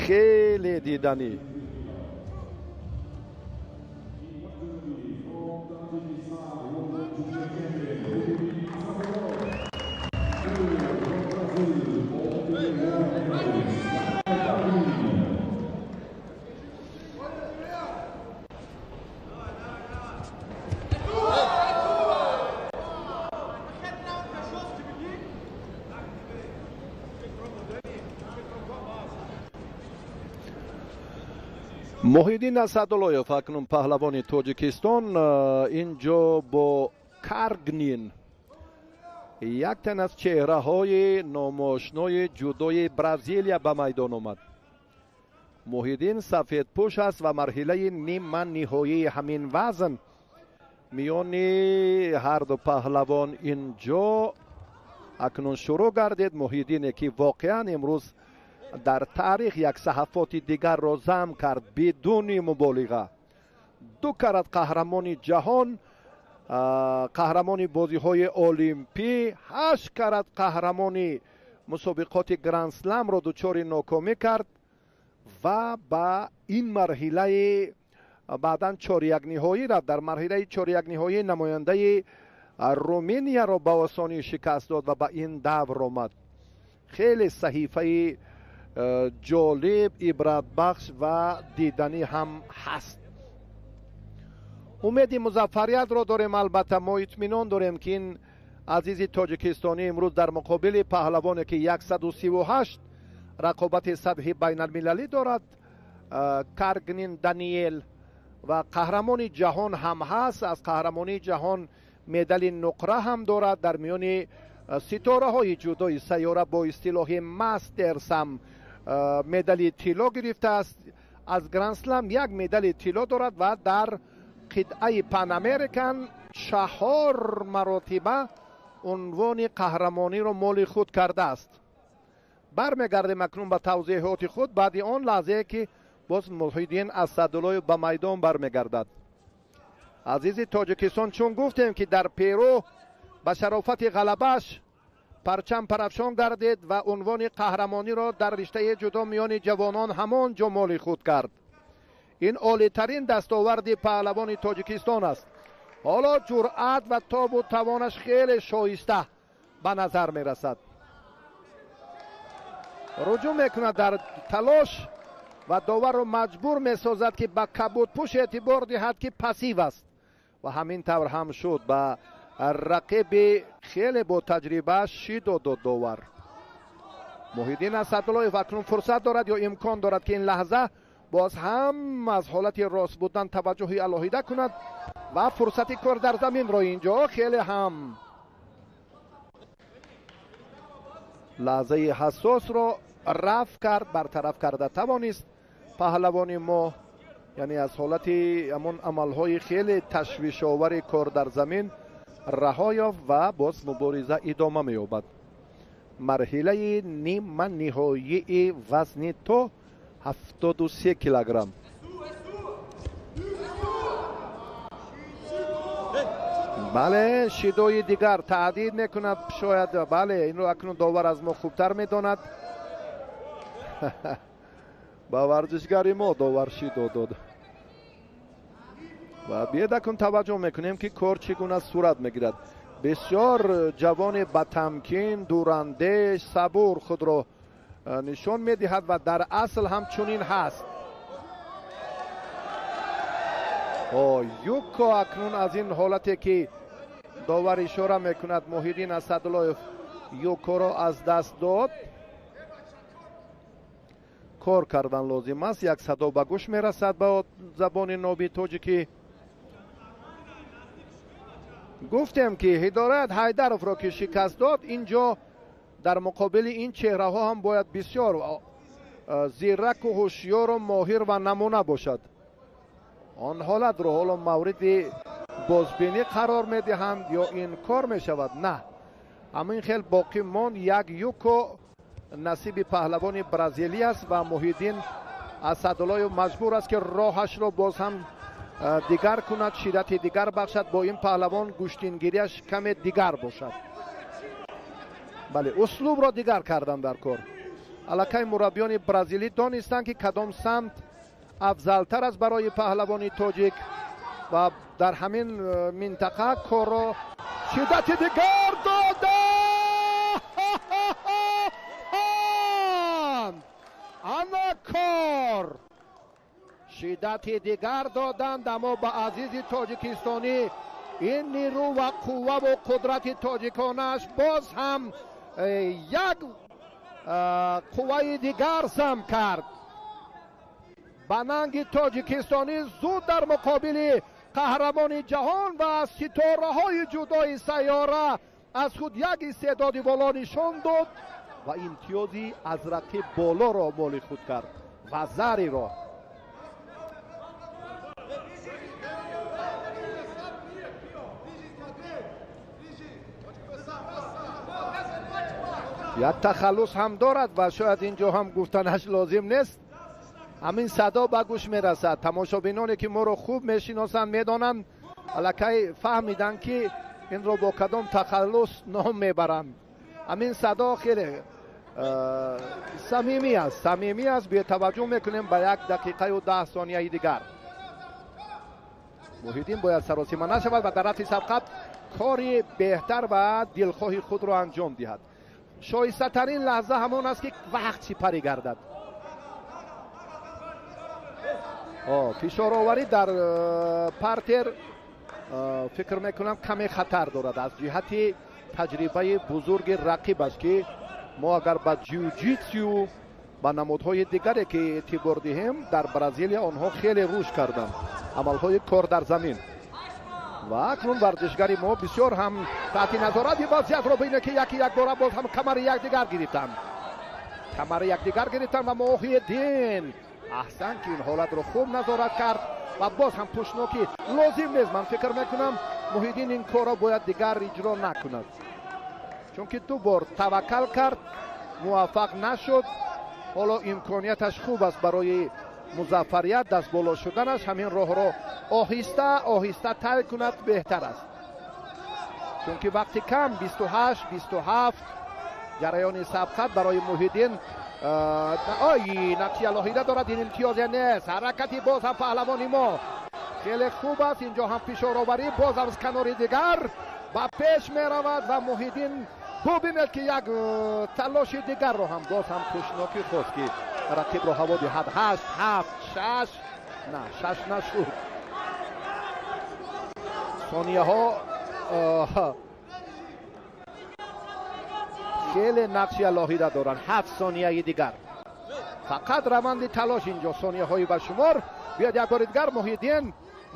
Хеле диданӣ. Муҳиддин Асадуллоев акнун паҳлавони Тоҷикистон инҷо бо Каргнин, як тан аз чеҳраҳои номошнои ҷудои Бразилия, ба майдон омад. Муҳиддин сафедпӯш аст ва марҳилаи нима ниҳоии ҳамин вазн миёни ҳарду паҳлавон инҷо акнун шурӯъ гардид. Муҳиддине ки воқеан имрӯз дар таърих як саҳафоти дигарро зам кард, бидуни муболиға. Ду карат қаҳрамони ҷаҳон, қаҳрамони бозиҳои олимпӣ, 8 карат қаҳрамони мусобиқоти грандсламро дучори нокомӣ кард ва ба ин марҳилаи баъдан чорякниҳоӣ рафт. Дар марҳилаи чорякниҳоӣ намояндаи Руминияро ба осонӣ шикаст дод ва ба ин давр омад. Хеле саҳифаи ҷолиб, ибратбахш ва диданӣ ҳам ҳаст. Умеди музаффариятро дорем. Албатта, мо итминон дорем, ки ин азизи тоҷикистонӣ имрӯз дар муқобили паҳлавоне, ки 138 рақобати сатҳи байналмилалӣ дорад, Каргнин Даниел, ва қаҳрамони ҷаҳон ҳам ҳаст, аз қаҳрамонии ҷаҳон медали нуқра ҳам дорад, дар миёни ситораҳои ҷудои сайёра бо истилоҳи мастерс ҳам медали тилло гирифтааст, аз грандслам як медали тилло дорад ва дар қитъаи Панамерикан 4 маротиба унвони қаҳрамониро моли худ кардааст. Бармегардем акнун ба тавзеҳоти худ баъди он лаҳзае, ки боз Муҳиддин Асадуллоев ба майдон бармегардад. Азизи Тоҷикистон, чун гуфтем, ки дар Перу ба шарофати ғалабааш парчам парафшон гардид ва унвони қаҳрамониро дар риштаи ҷудо миёни ҷавонон ҳамон ҷо моли худ кард. Ин олитарин дастоварди паҳлавони Тоҷикистон аст. Ҳоло ҷуръат ва тобу тавонаш хеле шоиста ба назар мерасад. Руҷӯъ мекунад дар талош ва доварро маҷбур месозад, ки ба кабудпӯш эътибор диҳад, ки пассив аст, ва ҳамин тавр ҳам шуд. Ба рақиби хеле бо таҷриба шидо дод довар. Муҳиддин Асадуллоев акнун фурсат дорад ё имкон дорад, ки ин лаҳза боз ҳам аз ҳолати рост будан таваҷҷӯҳи алоҳида кунад ва фурсати кор дар заминро инҷо хеле ҳам лаҳзаи ҳассосро рафъ кард, бартараф карда тавонист паҳлавони мо, яъне аз ҳолати ҳамон амалҳои хеле ташвишовари кор дар замин раҳо ёфт ва боз мубориза идома меёбад. Марҳилаи нима ниҳоии вазни то 73 килограмм. Бале, шидои дигар таъдид мекунад шояд. Бале, инро акнун довар аз мо хубтар медонад. Ба варзишгари мо довар шидо дод. Ва биед акнун таваҷҷӯҳ мекунем, ки кор чӣ гуна сурат мегирад. Бисёр ҷавони батамкин, дурандеш, сабур худро нишон медиҳад ва дар асл ҳам чунин ҳаст. Юко акнун аз ин ҳолате, ки довар ишора мекунад, Муҳиддин Асадуллоев юкоро аз даст дод. Кор кардан лозим аст. Як садо ба гӯш мерасад ба забони ноби тоҷикӣ. Гуфтем, ки Ҳидоят Ҳайдаровро ки шикаст дод, инҷо дар муқобили ин чеҳраҳо ҳам бояд бисёр зираку ҳушёру моҳир ва намуна бошад. Он ҳолатро ҳоло мавриди бозбинӣ қарор медиҳанд ё инкор мешавад? На, ҳамин хел боқӣ монд. Як юко насиби паҳлавони бразилӣ аст ва Муҳиддин Асадуллоев маҷбур аст, ки роҳашро боз ҳам дигар кунад, шиддати дигар бахшад, бо ин паҳлавон гӯштингириаш каме дигар бошад. Бале, услубро дигар кардан дар кор. Аллакай мураббиёни бразилӣ донистанд, ки кадом самт афзалтар аст барои паҳлавони тоҷик ва дар ҳамин минтақа корро шиддати дигар доданд. Ана кор шиддати дигар доданд, аммо ба азизи тоҷикистонӣ ин нирӯ ва қувваву қудрати тоҷиконааш боз ҳам як қувваи дигар зам кард. Ба нанги тоҷикистонӣ зуд дар муқобили қаҳрамони ҷаҳон ва ситораҳои ҷудои сайёра аз худ як истеъдоди боло нишон дод ва имтиёзи аз рақиб болоро моли худ кард ва зариро. Як тахаллус ҳам дорад ва шояд ин ҷо ҳам гуфтанаш лозим нест. Ҳамин садо ба гӯш мерасад. Тамошобиноне ки моро хуб мешиносанд, медонанд, аллакай фаҳмиданд, ки инро бо кадом тахаллус ном мебаранд. Ҳамин садо хеле самимӣ аст, самимӣ аст. Бетаваҷҷӯҳ мекунем ба 1 дақиқаю 10 сонияи дигар. Муҳиддин бояд саросима нашавад ва дар рафти сабқат кори беҳтар ва дилхоҳи худро анҷом диҳад. Шоистатарин лаҳза ҳамон аст, ки вақт сипарӣ гардад. Фишороварӣ дар партер, фикр мекунам, каме хатар дорад аз ҷиҳати таҷрибаи бузурги рақибаш, ки мо агар ба ҷиуҷитсю, ба намудҳои дигаре ки эътибор диҳем, дар Бразилия онҳо хеле рушд карданд, амалҳои кор дар замин. Ва акнун варзишгари мо бисёр ҳам таҳти назорати вазъиятро бинед, ки яки якбора боз ҳам камари якдигар гирифтанд, камари якдигар гирифтанд. Ва Муҳиддин, аҳсан, ки ин ҳолатро хуб назорат кард ва боз ҳам пушнокӣ лозим нест. Ман фикр мекунам, Муҳиддин ин корро бояд дигар иҷро накунад, чунки ду бор таваккал кард, муваффақ нашуд. Ҳоло имконияташ хуб аст барои музаффарият, дастболо шуданаш. Ҳамин роҳро оҳиста оҳиста тай кунад беҳтар аст, чунки вақти кам, 28, 27, ҷараёни сабқат барои Муҳиддин ой нақши алоҳида дорад. Ин имтиёзе нест. Ҳаракати боз ҳам паҳлавони мо хеле хуб аст. Инҷо ҳам фишороварӣ боз аз канори дигар ба пеш меравад ва Муҳиддин, бубинед, ки як талоши дигарро ҳам боз ҳам пушнокӣ хост, ки рақибро ҳаво диҳад. Ҳашт, ҳафт, шаш, на, шаш нашуд. Сонияҳо хеле нақши алоҳида доранд. 7 сонияи дигар фақат раванди талош, инҷо сонияҳои ба шумор. Биёд як бори дигар Муҳиддин,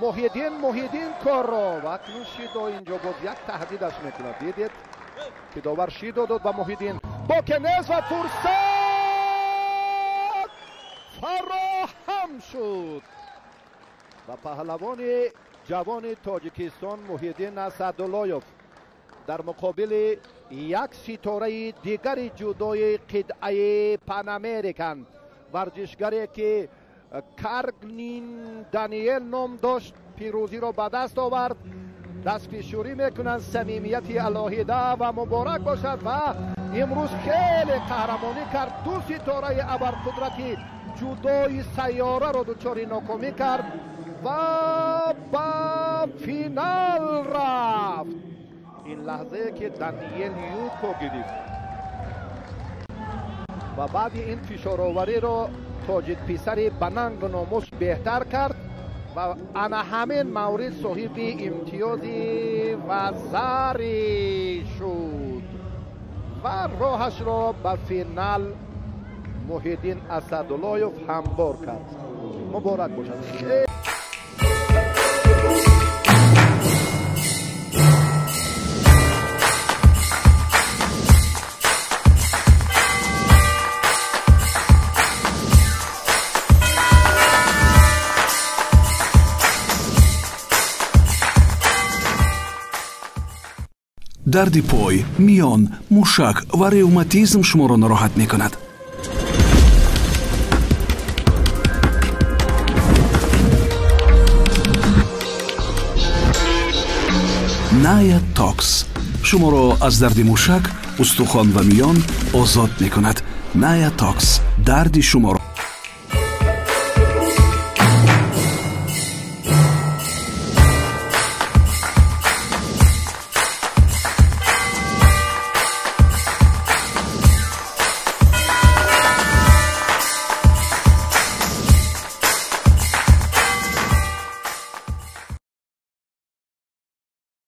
Муҳиддин, Муҳиддин корро ва акнун шидо инҷо боз як таҳдидаш мекунад. Дидед, ки довар шидо дод ба Муҳиддин, боке нест ва фурсат фароҳам шуд ва паҳлавони ҷавони Тоҷикистон Муҳиддин Асадуллоев дар муқобили як ситораи дигари ҷудои қитъаи Панамерикан, варзишгаре ки Каргнин Даниел ном дошт, пирӯзиро ба даст овард. Дастфишурӣ мекунанд, самимияти алоҳида ва муборак бошад. Ва имрӯз хеле қаҳрамонӣ кард, ду ситораи абарқудрати ҷудои сайёраро дучори нокомӣ кард ва ба финал рафт. Ин лаҳзае ки Даниел юко гирифт ва баъди ин фишоровариро тоҷикписари ба нангу номус беҳтар кард ва ана ҳамин маврид соҳиби имтиёзи вазарӣ шуд ва роҳашро ба финал Муҳиддин Асадуллоев ҳамвор кард. Муборак бошад. Дарди пой, миён, мушак ва ревматизм шуморо нороҳат мекунад? Ная Токс шуморо аз дарди мушак, устухон ва миён озод мекунад. Наятокс дарди шуморо.